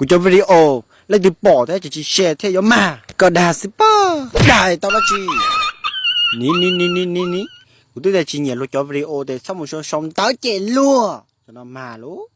Kuv cov video leej twg pom thiab ces tsis share thiab yuav mag. Koj dag xwb pob, dag tau dab tsi? Ni ni ni ni ni ni, kuv twb tias tsis nyiam luag cov video ces txhob mus sau sau ntawv ces luag cov no mag lauj.